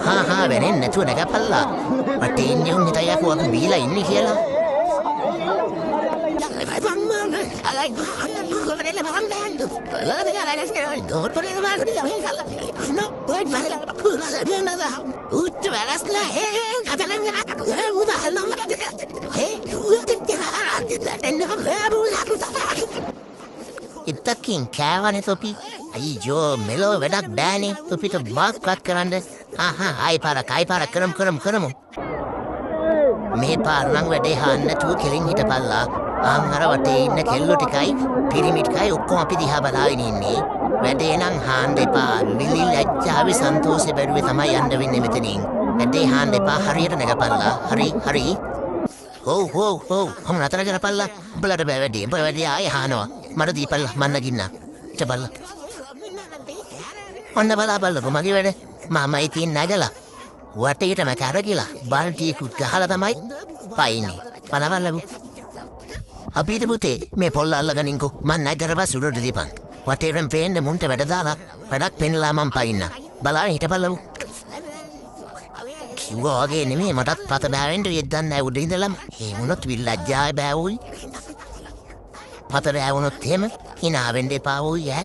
හා හා වෙන්නේ නැතුව නැගපල්ලා. වටේ ඉන්නේ උන් හිතයි යකෝ අපි බීලා ඉන්නේ කියලා. ඉත්තකින් කෑවනේ තොපි. අයියෝ මෙලෝ වැඩක් බෑනේ. තොපිට මාක්වත් කරන්න. ආහා ආයි පාරක් ආයි පාරක් කරමු කරමු කරමු. මේ පාර නම් වැඩේ හාන්න නැතුව කෙලින් හිටපල්ලා. ආන් අර වටේ ඉන්න කෙල්ලෝ ටිකයි පිරිමි ටිකයි ඔක්කොම අපි දිහා බලාගෙන ඉන්නේ. වැඩේ නම් හාන්න එපා. විලි ලැජ්ජාවේ සන්තෝෂේ බැරුවේ තමයි යන්න වෙන්නේ මෙතනින්. වැඩේ හාන්න එපා. හරියට නැගපල්ලා. හරි හරි. හෝ හෝ හෝ හොම නතර කරපල්ලා. උඹලට බෑ වැඩේ. උඹ වැඩේ ආයේ හානවා. මට දීපල්ලා මං නගින්න. හිටපල්ලා. ඔන්න බලාපල්ලකෝ මගේ වැඩ. මම ඉතින් නැගලා වටේටම කරකිලා බල්ටියකුත් ගහලා තමයි පයින්නේ. බලපල්ලකෝ. අපිට පුතේ මේ පොල්ල අල්ලගනින්කෝ. මං නැගලා පස්සේ උඩට දීපන්. වටේටම පේන්න මුන්ට වැඩ දාලා වැඩක් පෙන්නලා මං පයින්න. බලාගෙන හිටපල්ලකෝ. කිව්වා වගේ නෙමෙයි මටත් පත බෑවෙන්න වෙද්දක් නෑ උඩ ඉඳලම. ඒ වුණොත් විල්ලජ්ජාය බෑවුයි. පත බෑවුනොත් එහෙම හිනා වෙන්න එපා වුයි ඈ.